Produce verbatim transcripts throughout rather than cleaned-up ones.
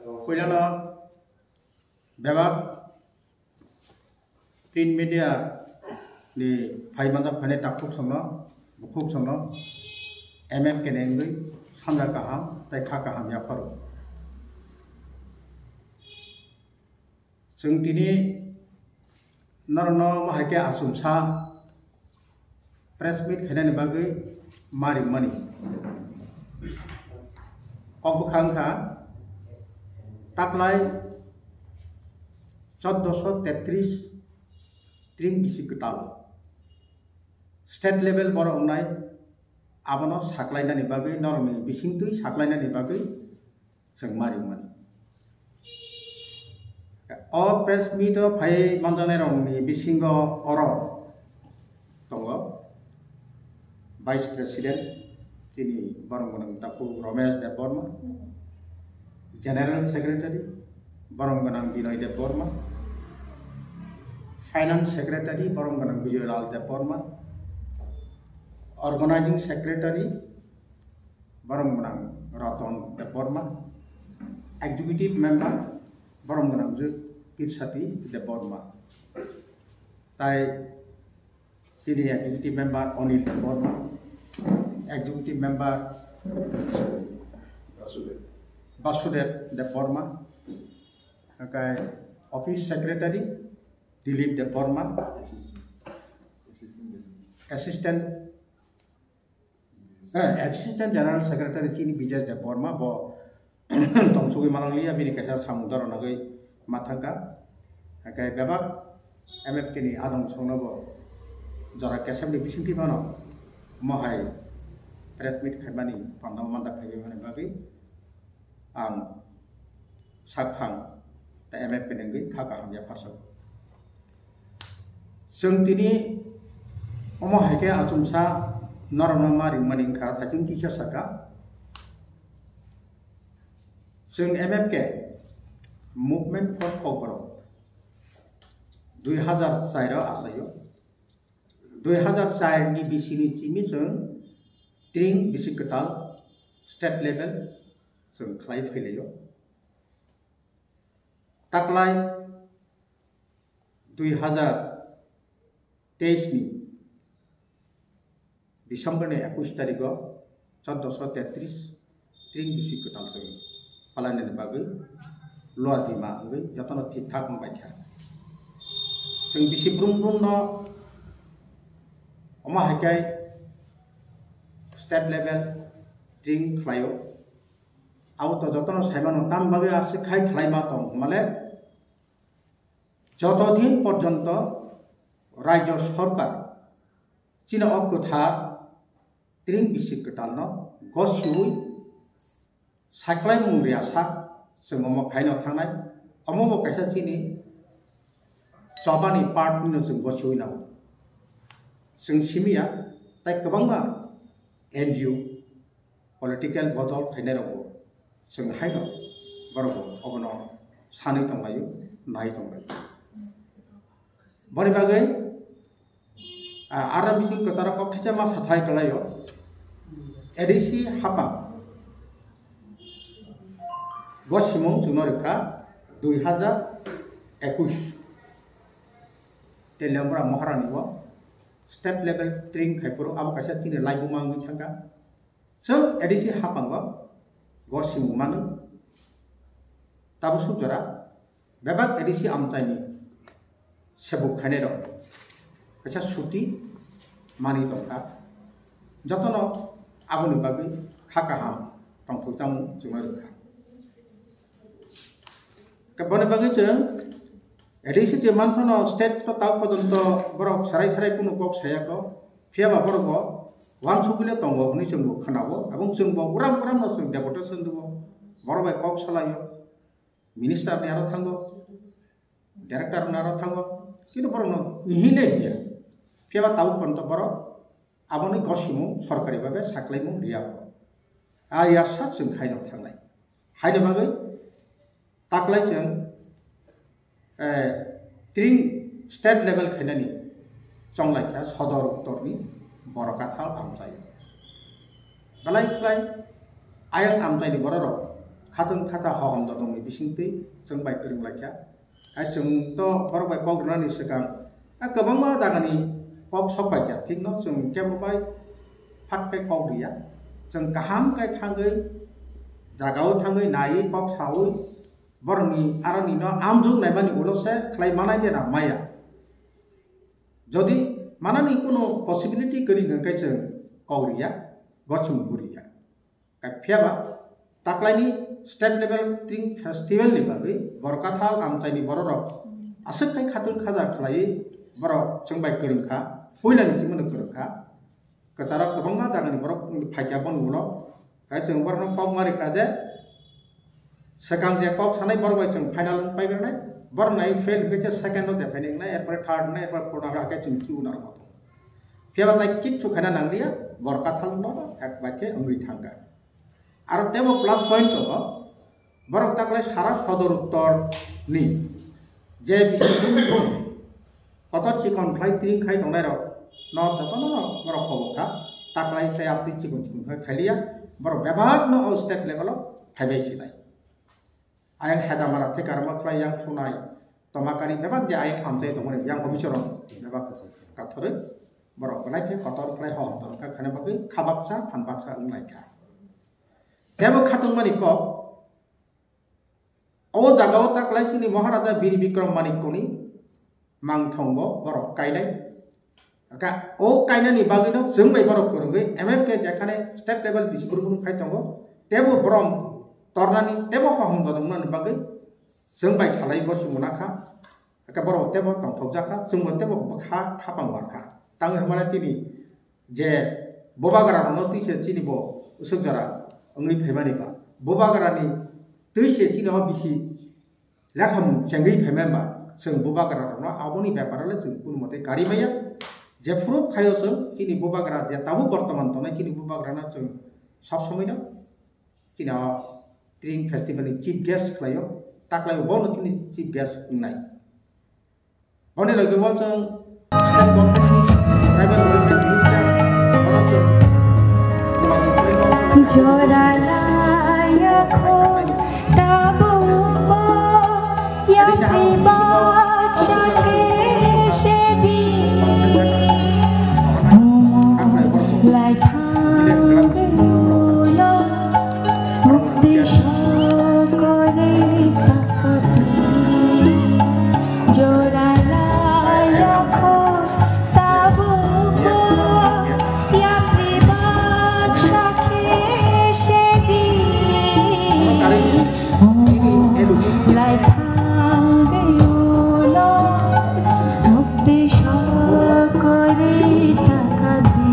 Puilano bebak print media ni phai manjak phainai takhuk songno, bukhuk songno, M F K ni wngwi sanja kaham tei kha kaham yapharo. Chwng tini norokno omo hai khe achomsa press meet khainani bagwi ma ringmani. Kok bwkha wngkha taklai choddoso tetris tring bisi kwtal state level borok wngnai, abono saklainani bagwi, norokni bisingtwi saklainani bagwi chwng ma ringmani. O press meet o phai manjaknairokni bisingo oro tongo Vice President, chini borom gwnang takhuk Romesh Debbarma, General Secretary, borom gwnang Binoy Debbarma, Finance Secretary, borom gwnang Bijoy Lal Debbarma, Organizing Secretary, borom gwnang Ratan Debbarma, Executive Member, borom gwnang Jyotirsati Debbarma, tai chini Executive Member Anil Debbarma, Executive Member Basudev Debbarma, hwnkhe Office Secretary Dilip Debbarma, Assistant Eh, Assistant General Secretary chini Bijesh Debbarma bo tongchugwi malanglia, bini kaisa samung doro nagwi ma thangkha. Hake bebak M F K ni adong songno bo jora kesem ni bisingtwi phano mohai press meet khaimani panda mandak khaimani bagwi ang sakphang ta M F K ni wngwi kha kaham ya pharsok. Chwng tini omo hai khe achomsa norokno ma ringmani wngkha, thaichung kisa saka. Chwng M F K Movement for Kokborok dui hazar char o achaio. Dui hazar char ni bisini simi chwng tring bisi kwtal state level chwng khlai phailaio. Taklai dui hazar teis ni December ni ekush tarikh o choddoso tetris tring bisi kwtal chwng palainani bagwi Lower Dima wngwi jotono thik thak wng baikha. Chwng bisi brum brum no omo hai khe state level tring khlaio. Abo to jotono saimano, tam bagwi aswk khai khlai ma tong hwnmale joto din porjonto rajyo sorkar chini o kwthar tring bisi kwtalno gosiwi saklaimung rwya sak chwng omo khaino thangnai, omo bo kaisa chini chobani part hwnwi chwng gosiwi nango. Chwng simi ya, tai kwbangma N G O, political bodol khainai rokbo chwng haino borokbo obono sanwi tonglaio, nai tonglaio. Boni bagwi, ah, R M C kwcharo kok thaisa ma sathai kwlaio, A D C hapang. Bo simung chwngno rwkha dui hazar ekush. Tei Lemra Maharani bo state level tring khai phuru abo kaisa chini laibuma wngwi thangkha. Chwng A D C haphango go simung mano. Tabuk suk jora bebak A D C amchaini sebuk khainai rok kaisa suti manwi tongkha. Jotono aboni bagwi kha kaham tongthok chamung chwngno rwkha. Boni bagwi chwng A D C je manphano state to tak porjonto borok sarai sarai kunu kok saya kho. Phiya ba borok bo wansugwi le tongo hwnwi chwng bo khwnao. Abong chwng bo uram uram no chwng deputation duo. Borok bai kok salaio. Minister ni aro thango. Director ni aro thango. Kintu borok no hile hiya. Phiya ba tabuk porjonto borok aboni gosimung sorkari babe saklaimung riya kho. A ya sak chwng khaino thangnai. Haino bagwi taklai chwng, eh, tring state level khainani chonglai kha sodor uttor ni borok kathal amchai. Belai khlai ayang amchai ni borok rok khatun khatha hohom dotongni bisingtwi chwng bai kwrwng laikha. Hai chwng to borok bai kok rwnani swkang, a kwbangma jagani kok sok paikha, thikno chwng kebo bai phat khe kok riya. Chwng kaham khe thangwi, jagao thangwi naiwi kok saui borokni aroni no amjwk naimani ulo se khlai manai de na maya. Jodi manani kuno possibility kwrwi hwnkhe chwng kok riya, gochung bo riya. Phiya ba taklaini state level Tring festival ni bagwi Borkathal amchaini bororok aswk khai khatun khaja khlaiwi borok chwng bai kwrwng kha, puilani simi no kwrwng kha. Kwcharo kwbangma jagani borok phaikha boni ulo. Hai chwng borokno kok mari kha je, swkang je kok sanai borok bai chwng final wng paijaknai, borok nai fail hwnkhe je second no jephai wngnai, erpore third wngnai, erpore fourth wngnai, hakhe chwng kiu narwkma tongo. Phiya ba tai kichu khaina nangliya, Borkathal no ek bai khe wngwi thangkha. Aro tebo plus point tongo, borok taklai sara sodor uttor ni je bisi kotor chikon khlai tring khai tongnai rok no jotono no borok kobok kha, taklai tei amtwi chikon chikon khai khailiya, borok bebak no o state level o phaibai sinai. Ayang hedamara thekar ma khlai yang sunai, tomakari bebak je ayang amchai tongmani yang officer rok bebak kathorwi borok belai khe kotor khlai hom tong kha khana bagwi khabaksa phanbaksa wng lai kha. Tebo khatungmani kok, o jagao taklai chini Maharaja Bir Bikram Manikkoni mangthongbo borok kainai. Ka-, o kainani bagwino chwng bai borok kwrwngwi M F K jekhane state level bisi group khai tongo, tebo borom tornani tebo hohom dodongnani bagwi chwng bai salai bo chwng mona kha. Aka borok tebo tongthokjak kha, chwngbo tebo bwkha khapang war kha. Tamo hwnmano chini je bubagra rokno twi se chini bo usuk jora wngwi phaimani ba, bubagra ni twi se chini o bisi lekhamung chengwi phaimani ba, chwng bubagra rokno aboni bepar le chwng kunu mote kari maya. Je phuru khayo chwng chini bubagra je tabuk bortoman tongnai chini bubagra no chwng sob somoi no chini o Tring Festival ni chief guest khlaio, taklaio bono chini chief guest wngnai. Boni logi bo chwng state government ni tribal welfare minister bono chwng Joralaya kho tabuk bo yapri baksa khe sedi. Mumu lai thang ulo mukti sokole takati. Joralaya kho tabuk bo yapri baksa khe sedi. Lai thang ulo mukti sokole takati.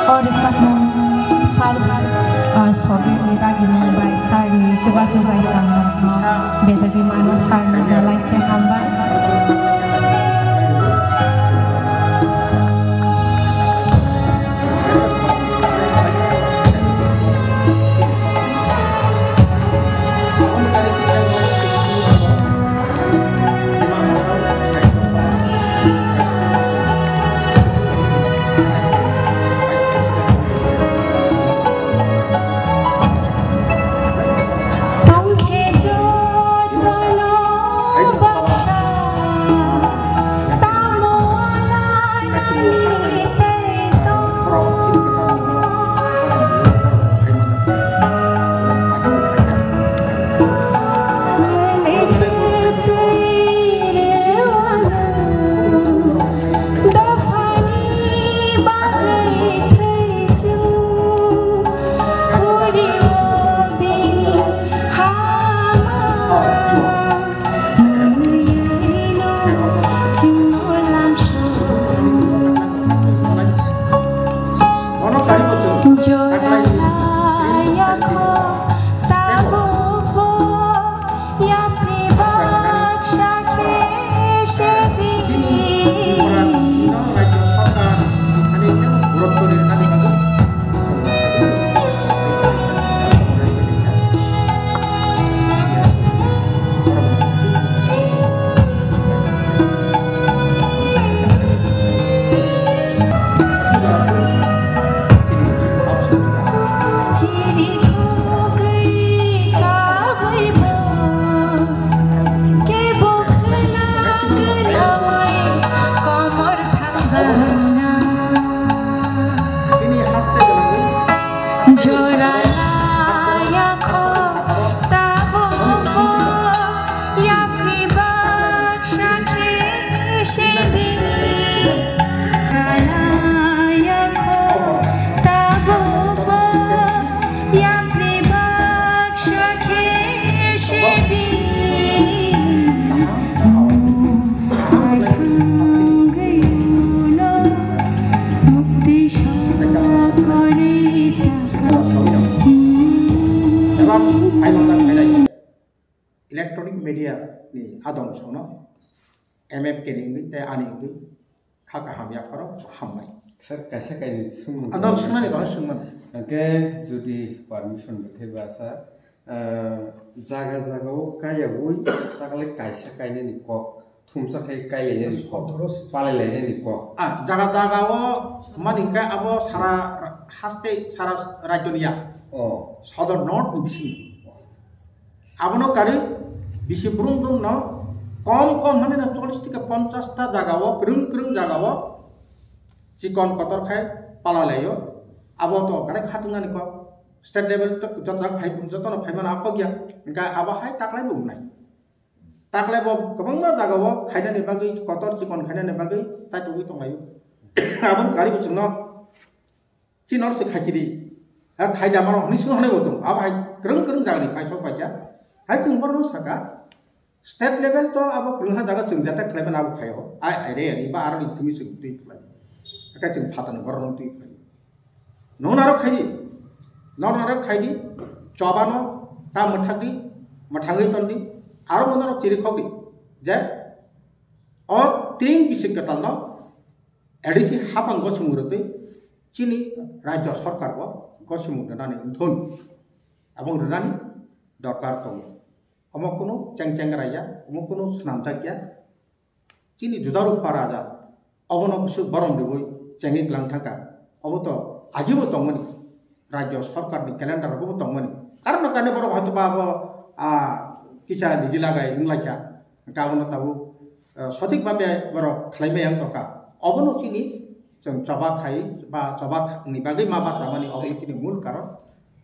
O rwchapmung sal, ah, sogwi ni dagi nung bai sari chubachu bai tangma no bedagi mano sal no belai khe hambai. Phaimang jak khainai. Electronic media ni adong sono M F K ni wngwi tei ani wngwi kha kaham yapharo hambai. Sir, kaisa kainwi swngmung Adong tong. Swngnani bahai swngmani. Hwnkhe jodi permission rwkhe ba sir, ah, jaga jaga o kayagwi takle kaisa kainani kok, thumsa khai kailainani kok, palailainani kok. Ah, jaga jaga o mani khe abo sara haste sara rajyoni ya. Oh. Sodor North ni bisingo. Abono karwi bisi brum brum no kom kom hwnwi no chollish theke ponchash ta jaga o, kwrwng kwrwng jaga o chikon kotor khai pala laio. Abo to gare khatung nani kok. State level to joto phai, joto no phai mano apok ya. Hingke abo hai taklai bo wngnai. Taklai bo kwbangma jaga o khainani bagwi, kotor chikon khainani bagwi chaitugwi tonglaio. Aboni karwi bo chwngno Chini oro se khaikiri. Ha, khaida mano hwnwi swngna hwnwi bo tongo. Abo hai kwrwng kwrwng jagani phai sok paikha. Hai chwng borokno saka, state level to abo kwrwngha jaga chwng jata khlai mano abo khaio. Ai, ai re, ani ba aroni thumwi chwng twi khlai. Hakai chwng phatani borokno twi khlai. Nono aro khaidi. Nono aro khaidi. Chobano ta mwthakdi, mwthangwi tondi. Aro bono aro chiri khokdi. Je, o tring bisi kwtalno A D C hapang gosomung rwtwi chini rajya sarkar bo gosomung rwnani wngthun, abong rwnani dorkar tongo. Omo kunu cheng cheng raya, omo kunu swnamjakya. Chini jujaru pha raja, obono bwswk borom riwi chengwi klang thangkha. Obo to agibo tongmani. Rajya sarkar ni calendar rogo bo tongmani. Karon no kainwi borok hoito ba abo, ah, kisa digi lagai wnglaikha. Hwnkhe abono tabuk, ah, sothik bhabe borok khlai maya wng tongkha. Obono chini chwng choba khai ba choba ni bagwi ma bachamani obo chini mul karon.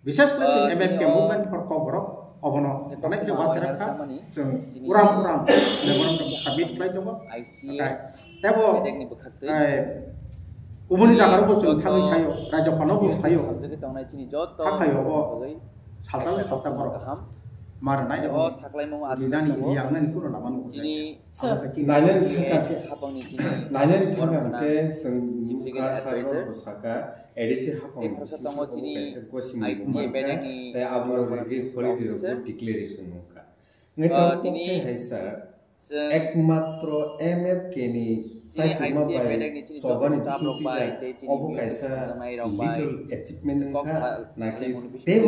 Bishes khe chini Ah, M F K tini o movement for Kokborok obono je onek khe Kokborok wasera kha samani chwng chini uram uram memorandum submit khlai tongo. I C A Hwnkhe tebo, bedekni bwkhaktwi eh, Ubuni chini jagarokbo chwng thangwi joto sayo, Rajyaphano bo sayo. Hamjagwi tongnai chini joto Hakhayo bo bagwi saltal kaisa saltal koktwma borok. Kaham. Marnai Tini o bo. Saklaimung Jini achukjak nani tongo. Iri ang nani kuno lama nukjak. Chini Sir. Ang khe chini Nainani Chini thangka khe, hapangni chini nainani thangka borok hwnkhe gwnang chwng chief legal nukha sir advisor. Rok bo saka A D C hapang Tei khoroksa tongo chini kaisa gosi I C A mangkha. Bedekni Tei abo borok rigi hwnkhe holiday rok officer. Bo declaration nukha. Ngai Ah, tamo tini khe hai sir. Chwng Ekmatro M F K ni chini chaitokma I C M bai bedekni chini joto chobani staff rok bai bisingtwi tei chini obo music kaisa hamjaknai rok bai little achievement chwng kok wngkha, sa-, naki salai mani tebo, bisingtwi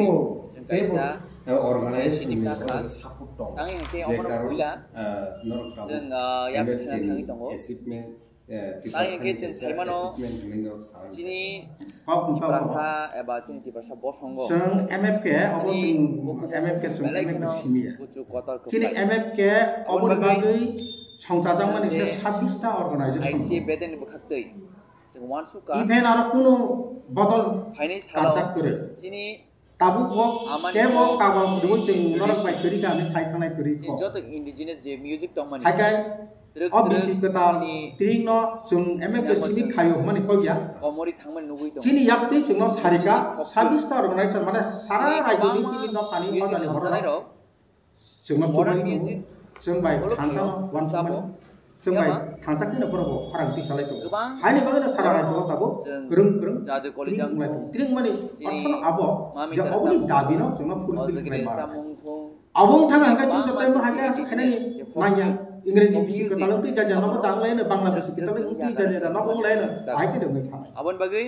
chwng tebo, kaisa eh, organization initiative ni nakha. Obo support tong. Tang hingke je omono karon, puila eh, norok tabuk chwng, ah, yak M F K bisingtwi ni thangwi tongo. Achievement, eh, Tang hingke Tiprasa ni chwng kaisa saimano achievement hwnwi norok sa chini Kok ni kok Tiprasa eba chini Tiprasa bosongo. Chwng M F K abo chini chwng bukumu M F K chwng belai M F K kheno simi ya. Kuchuk kotor Chini kwplai. M F K Aboni oboni bagwi bagwi songchajak mani se chwng je sabbish ta organization I C A dong. Bedeni bwkhaktwi chwng uansukha. Even aro kunu bodol phainai salo karjak kwrwi. Chini Tabuk bo amani kebo bo kagoj rwi chwng norok bai tradition kwrwi kha hinwi sai thangnai kwrwi chini kho. Joto indigenous je music tongmani. Haikai Twrwk O twrwk bisi kwtal chini tring no chwng M F K chini simi khayo hwnmani kok ya. Komori thangmani nugwi tongo. Chini yaktwi chwngno sarika Chini kok sabbish ta organization mane sara chini raijoni kwbangma tini no tani music hojani hamjaknai borok rok. Chwngno modern chubai music chwng bai ulo thangsa phano no wan bwsabo. Chwng bai Yama thangsa khe no borok bo khorang twi salai tongo. Kwbang Haini bagwi no sara borok raijo no tabo chwng kwrwng kwrwng jadu tring kolijang wngmani thung. Tring mani chini orthono abo mami je tara oboni samung dabi no chwngno fulfill Ojagiri khlai ma. Samung thung. Abo wng thang hwnkhe chwng joto tei bo hai khe aswk khainani manya. Ingreji bisi kwtal wng twi jani jani nogo chang lai no, Bangla bisi kwtal wng twi jani jani nogo wng lai no, hai khe wngwi thang. Aboni bagwi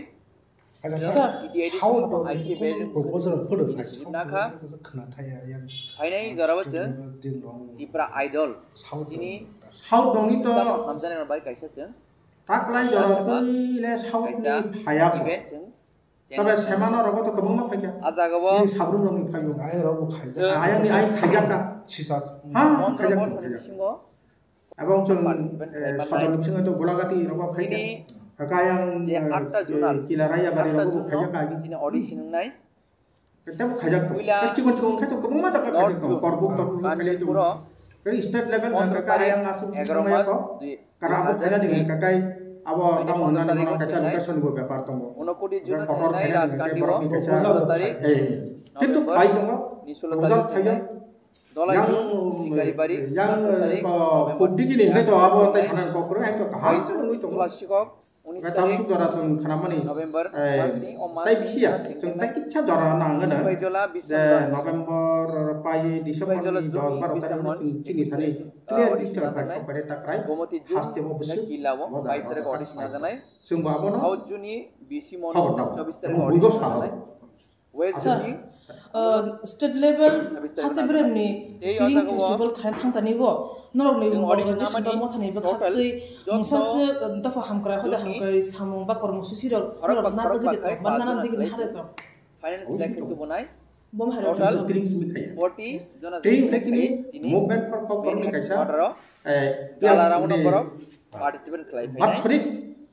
T T I D sound I C band proposal photo initiative nakha. Phainai jorao chwng Tipra Idol chini South nongni to samo hamjaknai rok bai kaisa chwng taklai jora twi le South ni phaya event chwng Tabe semano rogo to kwbangma phaikha. A jagao Nini sabrum rokni phaio. Ayang rokbo khaijak. Ayang ni ayang khaijak ka. Sisa. Ha, Pondro khaijak, bosorni khaijak. Bisingo Abang chwng, participant eh, khlaimanai. Sadar ni bisingo to Golagati rogo khaijak. Chini Kaka ayang, je eh, atta eh, Zonal, Kilaraya bari atta rogo Zonal khaijak ka. Chini audition wngnai. Tebo khaijak to. Puila Tei chikon chikon khaijak kwbangma jaga North khaijak to. Zone, Korbuk, Korbuk khaijak to. Kanchipuro, Tei state level Pondro khaijak tarik, ayang aswk egaro thangmaya mas, to. Dui Kara abo hazar khaina ni dui hajar. Kakai abo Haini tamo pondro hwnani tarik bono no kaisa chwng nai. Location bo bepar tongo. Unokoti June Kotor chwng nai khaina ni Rajgandhi borok bo ni kaisa pondro tarik. Eh, kintu November phai tongo. Ni solo Result tarik phai chwng nai. Dolai yang, June Sikari Bari yang, atharo tarik eh, November. Public ni hai to abo tai sanan kok kre hai to kaham Baisung nungwi tongo. Tula Sikok. Unis tarik November, eh, tei bisi ya, chwng tei kisa jora nang gana je November pai December ni dos baro tarik chini thani clear picture bai khok bai tak rai. Haste bo bisi kila o bais tarik audition najanai. Chwng bo abono South June ni bisi mon chobis tarik audition najanai. Sir, uh, state level haste brem ni Tiring festival khaina thang tani bo norok ni organization ba motha ni bwkha twi mungsa se, uh, dopha hamkrai hoda hamkrai samung ba kormo susi rok norok na jagwi de ba nana digini hare to. Finance lekhe tubunai. Bom hare total forty jona select khai chini movement for kok kormi kaisa. Dala rao no borok participant khlai phainai. Bathrik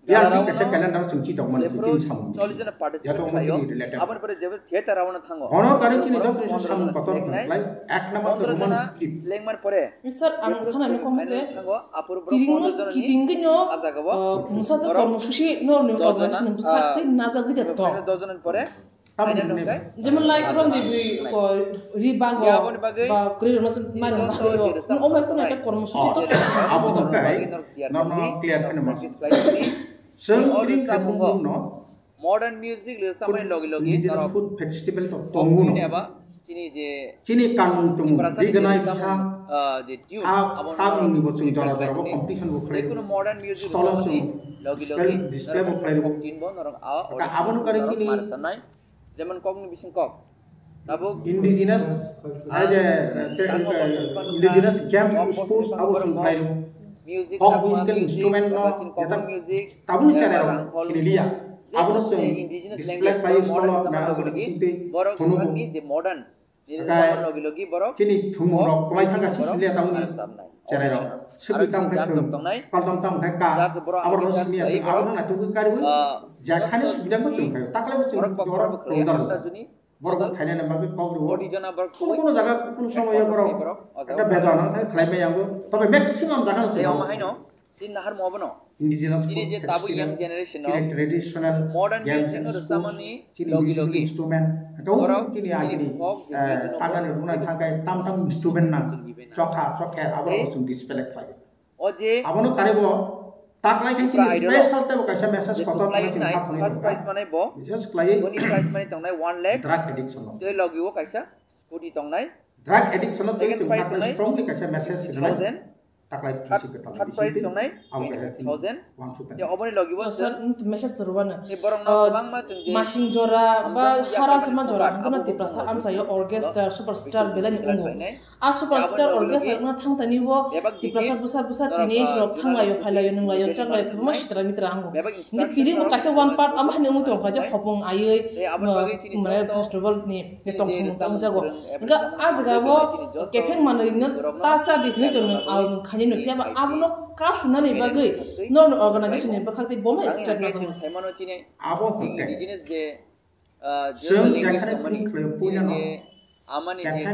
yang kaisa calendar sung chi tongmani sung chini samung. Chollish jona participant khlaio. Aboni pore jebo theater rao no thango. Hono kari chini joto samung kotor khlai. Ek number to Roman script. Select man pore. Sir, ang sana ni kong se. Thango apur borok Tiring no kiting gino, ah, mungsa se kormo susi no ni organization bwkha twi na jagwi de to. Dos jona pore. Jemon like rom de bui ko ri bago ba kri rom se mari ma khayo. O mai kono ekta kormo suchi to. Abo to kai. No, no, clear khaina ma. Seng kri khamu no. Modern music le samai logi logi indigenous food festival to tongu no. Chini je chini kanung chung riganai bisa je tune abo kanung ni bo chung jora jora bo competition bo khlai. Jekunu modern music le samai logi logi display bo khlai. Abo no kare chini Jemon kokni bising kok. Tabuk indigenous, ah, indigenous game, sports abo chwng khlai rw. Music, musical instrument no jeta tabuk ni channel rok khini liya. Abo no chwng display khlai solo na abo ni bising twi thunu bo. Logi logi borok chini thumung rok kwlai thangkha si sini liya tabuk ni. Cherai rok. Sibui tam khe thung. Kaldom tam khe ka. Abo rok sini ya. Abo rok na tugui kariui. Jakhani subida bo chwng khaio. Taklai bo chwng borok rok rok. Borok bo khainani bagwi kok rwo. Kono kono jaga kono somoyo borok ekta bejal nang thai khlai maya bo. Tobe maximum jaga no chwng. Chini nahar mo abono. Indigenous food festival, chini traditional games and sports, chini musical instrument, abo chini agini, eh, tanani rwna thangkai tam tam instrument nang, chokha, chokher, abo rok chwng display khlai. Abono karibo taklai khe chini special tei bo kaisa message kotor khlai chwng kha thangwi tongkha. Message khlai drug addiction no. Drug addiction no tei chwng taklai strongly kaisa message sinai. Taklai kisi kwtal third prize tongnai twenty thousand. Tei oboni logi bo sir, message to rwbana. Tei borok no kwbangma chwng je masing jora ba hara sama jora hangkona Tiprasa amchaio orchestra superstar belai ni ungo. A superstar orchestra wngna thangtani bo Tiprasa bwsa bwsa tini rok thanglaio, phailaio, nunglaio, changlaio, kwbangma sitra mitra ango. Hingke tini bo kaisa one part ama hani wngwi tongkha je hopung aiwi mane festival ni. Tongthok tongjago. Hingke a jaga bo kepheng manwi no ta cha di hinwi tongno ang khani no phiya ba abono ka sunani bagwi norno organization ni bwkhak tei bomo step na tong. Abo hwnkhe indigenous je, ah, chwng language tongmani, chini je amani je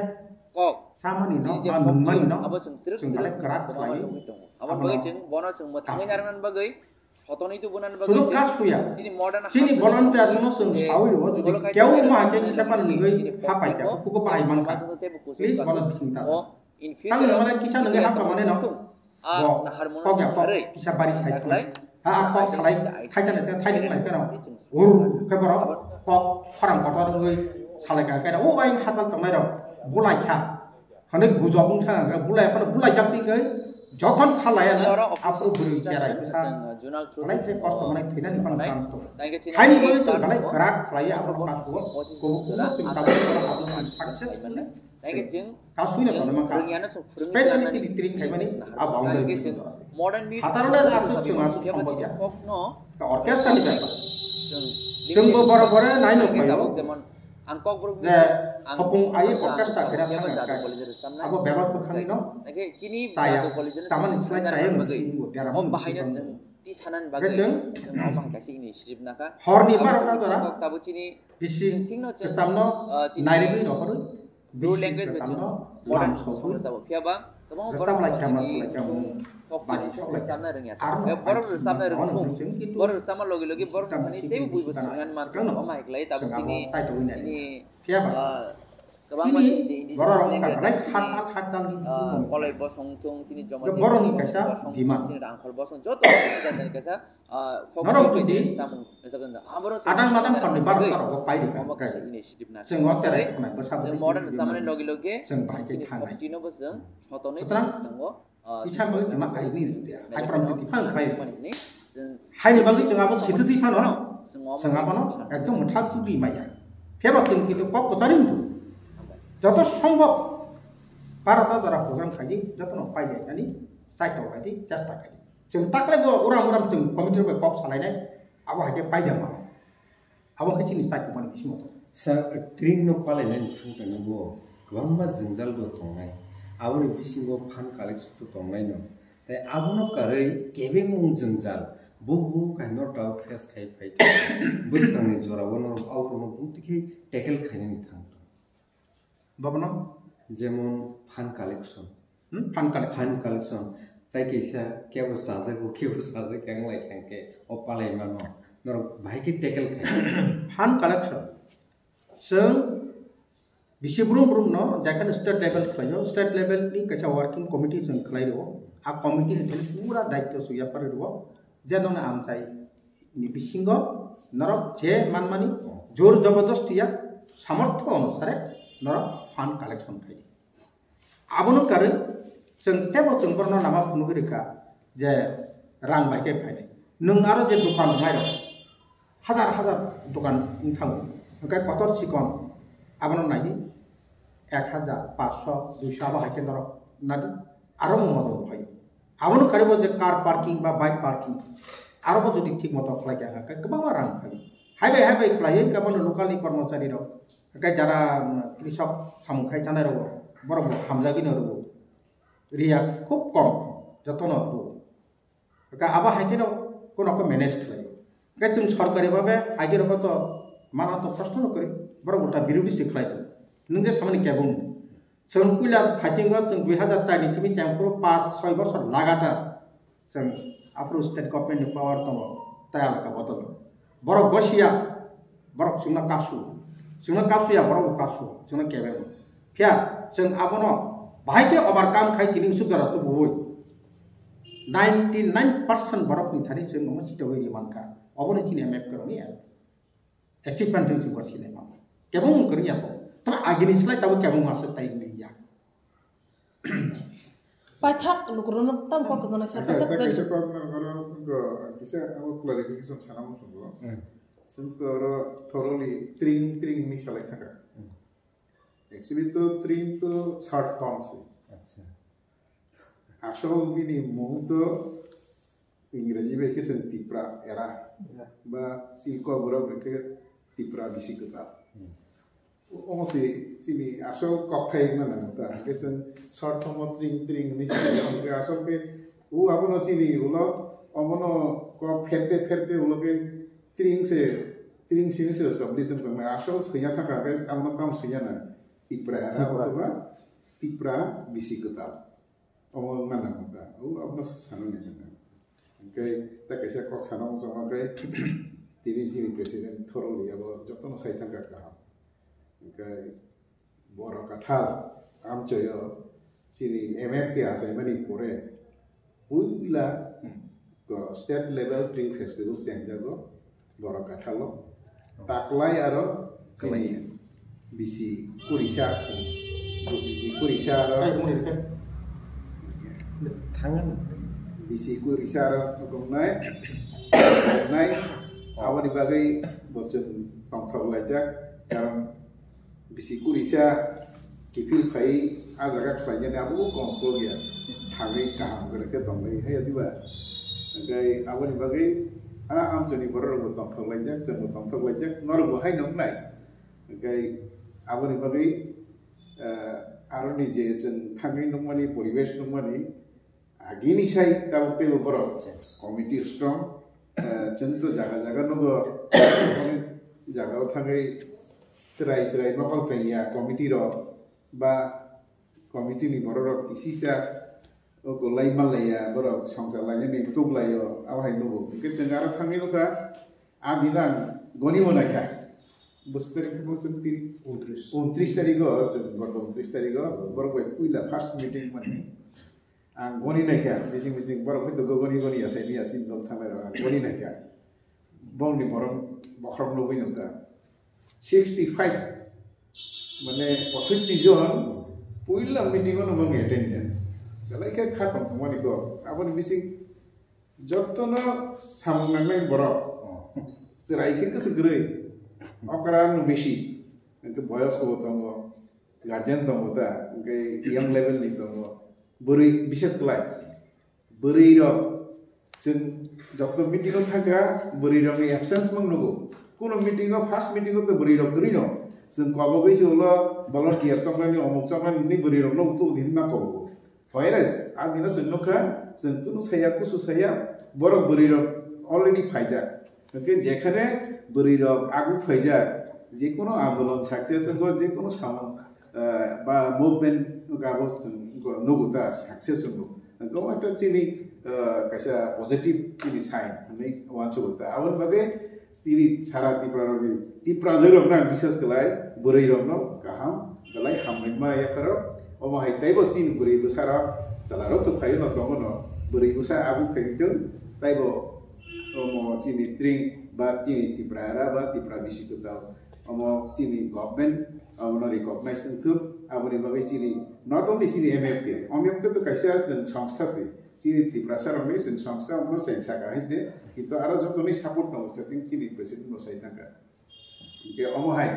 kok, samani no ba nungmani no abo chwng twrwk chwng belai kwrak khlai. Abo bagwi chwng bono chwng mwthangwi narwknani bagwi Sotoni tu bunan bagwi sudu ka suya. Chini modern chini volunteers no sung sawi ro jodi keu ma ke kisa pan nungwi hapai ka kuko bahai man ka. Please bono bising ta. Tang ni mana kisa nungwi hapa mane no. Bo kok ya kok kisa bari sai. Ha kok salai sai jana thai ni lai ka no. Ur ke boro kok pharang kotor nungwi salai ka ka. O bai hatal tongnai ro. Bulai kha. Hwnwi gujok wng thang ang, bulai phano bulai jak twi khe, jokhon kha laya na, abo bwrwi berai bwsa, halai je kosto manai thwinani phano chance tongo. Haini bagwi chwng belai kwrak khlaiwi abono kasuo, kubuk kubuk chwng tabuk abo successfully chwng kasui na tonwi mankha. Specially chini training khaimani a boundary chwng jora. Hataro le aswk chwng aswk sambokya. Orchestra ni bepar. Chwngbo borok borok nai nuk phaio. Ang Kokborok je hopung ai orchestra khe thang kha. Abo bebak bwkhani no chini chaya. Tamani chwlai chaya mung si ingo dera mung bahaina si chwng tisanan bagwi chwng omo hai kaisa initiative nakha. Horni barota dora. Tabo chini bising thingno chwng kwchamno nairigwi rohorwi. Bru language bai chwng modern song rwchabo. Phiya ba kwbangma borok rwchapna rwngya. Borok rwchapna rwngthung. Borok rwchapma logi logi borok thani teibo buibo swrwngna mankha. Omo hai khlai tabuk chini chini Kwbangma chini je indigenous borok language, haknai chini, haknai, haknai ni ah, bisingo koloi bosong thung, chini joma borok ni kaisa bosong thung, demand. Chini rangkhol bosong, joto bosong ni kaisa, ah, folk norok language jodi samung. Adang madang pamni barok tarok pai rikha. Omo kaisa initiative na. Chwng o cherai khwnai bwsa bwswi modern samani logi logi chwng bahai khe chini thangnai. Folk tino bo chwng sotoni Isa bagwi chwng ma kaini dia. Hai pram twi phang khai. Hai ni bagwi chwng abo situ twi phano. Chwng abono ekdom motha sugri maya. Pheba chwng kitu kok kwchari wngtu. Joto sombhob Bharat o jora program khai di, joto no pai jai ani chai to khai di, chesta khai di. Chwng takle bo uram uram chwng committee bai kok salai nai. Abo hai khe pai da ma. Abo khe chini chai tongmani bisingo tongo. Sa tring no palainani thang tongna bo kwbangma jwngjal bo tongnai. Aboni bisingo fund collection bo tongnai no. Tai abono karwi kebengmung jwngjal bo bo kaino tao face khai phai tong. Bwskangni jorao no aborokno bumtwi khe tackle khainani thang tong. Bobono? Jemon fund collection. Hmm? Fund collection. Fund collection. Tai kisa kebo sajago, kebo sajak yang lai khe o palai mano. Norok bahai khe tackle khai. Fund collection. Chwng bisi brum brum no, jekhane state level khlaio, state level ni kaisa working committee chwng khlai rwo. A committee ni thani pura daityo su yapharwi rwo. Je nono amchai ni bisingo norok je manmani jor jabardasti ya samortho onusare norok fund collection khai di. Abono karwi chwng tebo chwng borno lama phunugwi rwkha je rang bai khe phainai. Nwng aro je dukan rwnairok hajar hajar dukan wng thango, hwnkhe kotor chikon abono nai di ek hajar, paanch sho, dui sho abo hai khe norok nadi aro motom phai. Abono karwi bo je car parking ba bike parking aro bo jodi thik moto khlai kha hwnkhe kwbangma rang phai. Hai bai hai bai khlaiwi hwnkhe bono local ni kormochari rok Hwnkhe jara, um, krisok samung khai chanai rwo, borok bo hamjagwi no rwo. Riya khub kom, jotono rwo. Hwnkhe abo hai kheno kono khe manage khlai. Hwnkhe chwng sorkari bhabe agirok to mano to proshno no kwrwi, borok ulta birodhi se khlai tongo. Nwng je samani kebeng. Chwng puila phaisingno chwng dui hazar char ni simi chengphuru paanch soi bosor lagatar. Chwng aphuru state government ni power tongo, tei alka bodol. Borok gosia, borok chwngno kapsu. Chwngno kapsuya, borok bo kapsu, chwngno kebeng. Phiya chwng abono bahai khe overcome khai tini usuk jora tubuwi. Ninety nine percent borok ni thani chwng omo chitogwi ri mankha. Obo ni chini M F kwrwngni achievement wngwi chwng gosi lai mano. Kebeng wng kwrwngya bo. Tamo agini slai tabo kebeng aswk tai wngya. Paithak lukurokno tam kok kwchangna sa, acha, paithak ta kwchang kaisa kok no oro go kisa abo clarification sana muchungo. Hmm. Chwng to oro thoroughly tring tring hinwi salai thangkha. Hmm. Actually to tring to short form se. Acha. Asol bini mung to Ingreji bai khe chwng Tipra era. Yeah. Ba chini Kokborok bai khe Tipra bisi kwtal. Hmm. Omo se chini asol kokthai wngna nango ta. Hwnkhe chwng short form o tring tring hinwi sini hwnkhe asol khe o abono chini ulo omono kok pherte pherte ulo khe tring se, tring simi se establish wng tongnai. Asol swina thangkha hwnkhe abono tamo swina nang. Tipra era Tipra. Othoba Tipra bisi kwtal. Omo wngna nango ta. O, abono sanani nango. Hwnkhe ta kaisa kok sana muchungo khe tini chini president thoroughly abo jotono sai thangkha kaham. Hwnkhe Borok Kathal amchoyo chini M F K achaimani pore puila, hmm, ko state level Tring Festival chengjago. Borok Kathalo. Oh. Taklai aro chini Kalai. Bisi Kurisa, bisi Kurisa aro. Ai, kemuni rikha? Thangan. Bisi Kurisa aro gongnai, gongnai. Oh. Aboni bagwi bo chwng tongthok laijak, karon bisi Kurisa kiphil phai a jaga khlainani abo bo kom kok ya. Thagwi kaham gore khe tonglai hai diba? Hwnkhe aboni bagwi a amchoni borok rok bo tongthok laijak, chwng bo tongthok laijak, norok bo hai nung nai. Hwnkhe aboni bagwi, eh, aroni je chwng thangwi nukmani, poribesh nukmani, Agini sai tabuk teibo borok committee strong, eh, chwng to jaga jaga nugo, onek jaga o thangwi chwrai chwrai mokol pengya committee rok ba committee ni borok rok kisisa o golai malaiya borok songchar lainani tuklaio abo hai nugo. Hwnkhe chwng aro thangwi nukha a bilang goni bo naikha. Bwswk tarik thangma chwng tiri? Untris. Untris tarigo, chwng goto untris tarigo, borok bai puila first meeting mani. Ang goni naikha, bising bising, borok hoi to goni goni ya, sai ni ya, sin dol thangnai rok, ang goni naikha. Bongni borok bokhorok nugwi nukha. Sixty five, mane posoitti jon puila meeting o nungmani attendance. Belai khe kha tong thangmani kok. Aboni bising jotono samung nangnai borok. Chwrai khe kwswk kwrwi. Okra no bisi. Hwnkhe boyosko bo tongo. Guardian tongo ta. Hwnkhe young level ni tongo. Bwrwi bises kwlai. Bwrwi rok chwng joto meeting o thangkha, bwrwi rokni absence mung nugo. Kuno meeting o, first meeting o to bwrwi rok kwrwi no. Chwng kobogwi se ulo volunteer choknani, omuk choknani, hwnwi bwrwi rokno utuk din ma kobogo. Whereas, a dino chwng nukha, chwng kunu saya, kusu saya, borok bwrwi rok already phaijak. Hwnkhe jekhane bwrwi rok agu phaijak, jekono andolon success wngkho, jekono samung, eh, ba movement wngkha, abo chwng nugo ta success wngkho. Hwnkhe omo ekta chini, eh, kaisa positive chini sign hwnwi uansukgo ta. Aboni bagwi chini sara Tripura rokni, Tiprajwk rokno ang bisas kwlai, bwrwi rokno kaham belai hambai ma yapharo. Omo hai teibo chini bwrwi bwsarok chwlarok to phaio no tongo no, bwrwi bwsa abu khai tong, teibo omo chini tring ba chini Tripura era ba Tripura bisi kwtal omo chini government omono recognize wngthok. Aboni bagwi chini not only chini M F K, M F K to kaisa chwng songstha se, chini Tiprasa rokni chwng songstha omono chwng saka hai se, kintu aro jotoni support tongo, setting chini president no sai thangkha. Hingke omo hai,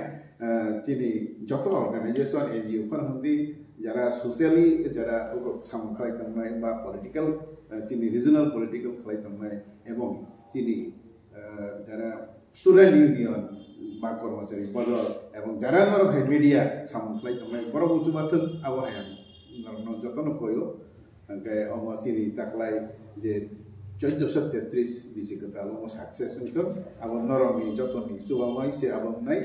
eh, chini joto organization, N G O phano hwndi, jara socially, jara samung khlai tongnai ba political, eh, chini regional political khlai tongnai, ebong chini, eh, jara student union ba kormochari bodol, ebong jara norok hai media samung khlai tongnai, borok uchubathwng abo hai ang norokno jotono koyo. Hingke omo chini taklai je chauddosho tetris bisi kwtal omo success wngthok, abo norokni jotoni chubamai se abo wngnai,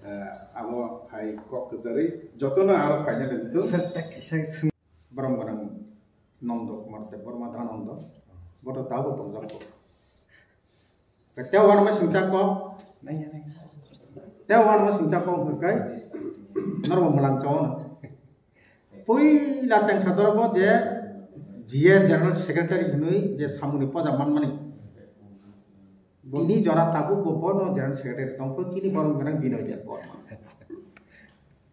eh, abo hai kok kwcharwi jotono aro phainani wngthok. Sir, tak kaisa swng- Borom gwnang Nondo Kumar Debbarma Dhanando, boto tabuk tongjak kok. Tei uanama singcha kok. Nai, nai, nai. Tei uanama singcha kok hwnkhe norok mwlang chao no. Puila chengsa dorobo je G S General Secretary hinwi je samungni poja manmani. Bini jora tabuk bo bono General Secretary tongkho, chini borom gwnang Binoy Debbarma.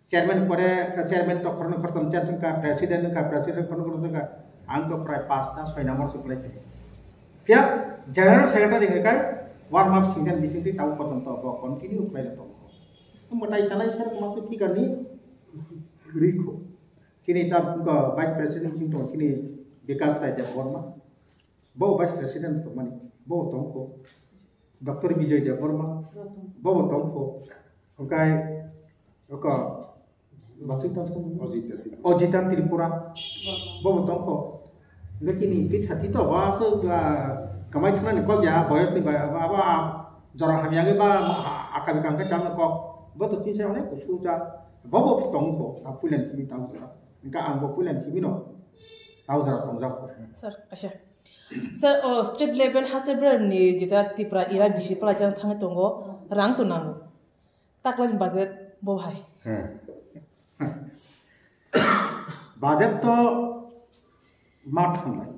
Chairman pore, chairman to khoroknwi khoroktham chairman wngkha, president wngkha, president khoroknwi khoroktham wngkha. Ang to prai pasta soi number se kwlai khe. Phiya General Secretary hwnkhe warm up singjan bisingtwi tabuk potonto bo continue khlai tongo. Mwtai chanai ser masa figure ni rikho. Chini ta, uh, Vice President bising tongo, chini Bikas Rai Debbarma. Bo Vice President tongmani, bo tongkho. Doctor Bijoy Debbarma, bo bo tongkho. Hwnkhe, oko, Bachwi tongkho. Ojita Tripura. Ojita Tripura, bo bo tongkho. Hwnkhe chini bwsa tito, bo aswk, ah, kamai thangnani kok ya, boyos ni bai, abo, abo, ah, jora hamya khe ba, ah, akami kangkhe chama kok. Bo to chini sai onek kusu ja, bo bo tongkho, ah, puilan simi tang jora. Hwnkhe ang bo puilan simi no, tang jora tongjak kho. Sir, kaisa. Sir, o state level, ha state level ni jeta Tripura era bisi pala jang thangwi tongo, rang to nango. Taklani budget bo hai. Hmm. Budget to ma thanglai.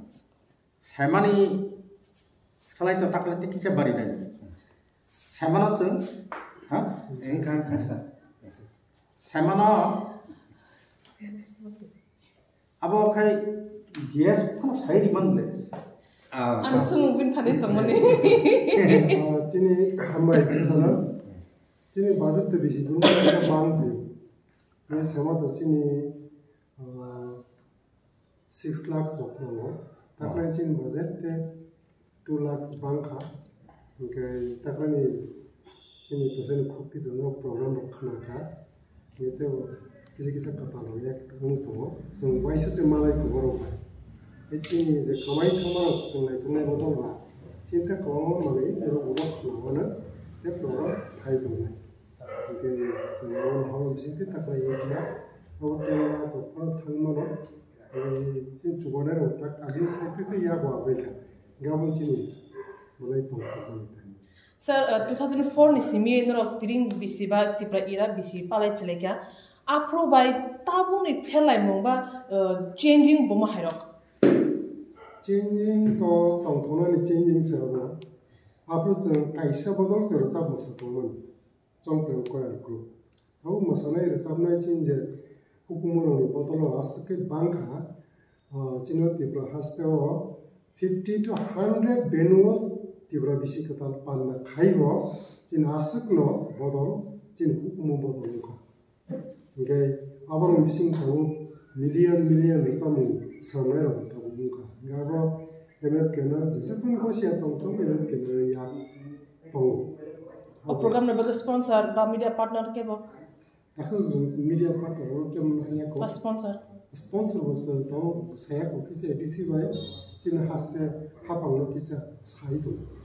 Saimani salai to taklai te kisa bari nai. Saimano chwng, ha? Engkha, engkha, sir. Saimano Abo khai G S phano sai ri man le. Ah. Ano sumugwin thani tongmani. Ah, chini hambai khana. Chini budget to bisi brum bang phi. Ni sama to chini, ah, six lakhs rok no. Takrai chini budget te two lakhs bang kha. Hingke takrani chini pesani khukti tongno program rok khna kha. Hingke tebo kisa kisa kwtal rok yak wng tongo. Chwng waisa se malai kho borok bai. Tei chini je kamai thangma rok chwng naituknai bodol ba. Chini ta kwbangma manwi borok ulo khna mano. Tei program phai tongnai. Hingke chwng abo horo bisingtwi takrani yak abo ten lakh rok phano thang mano. Chini chubanai rok tak agini slai tesa yago abai kha. Gabon chini belai tong sokmani tani. Sir, uh, two thousand four ni simi norok tiring bisi ba Tipra era bisi palai phelaikha. Aphuru bai tabukni phelaimung ba, uh, changing bo mahairok? Changing to tongthoknani changing se abo. Aphuru chwng kaisa bodol se rwchap mwsa tongmani. Chongprem choir group. Abo mwsanai rwchapnai chini je hukumu rokni bodol o aswk khe bangkha. Ah, chini Tripura haste o fifty to hundred venue o Tripura bisi kwtal panda khaibo chini aswkno bodol, chini hukumu bodol wngkha. Hingkhe aborok bising tongo million million rwchapmung swnamnai rok tabuk wngkha. Hingkhe abo M F K no jesukmani gosia tongthok M F K no yak tongo. O program no bagwi sponsor ba media partner kebo? Takhe chwng media partner o kebo haya ko. Ba sponsor? Sponsor bo chwng to saya ko kisa A D C bai chini haste hapang no kisa sai tongo.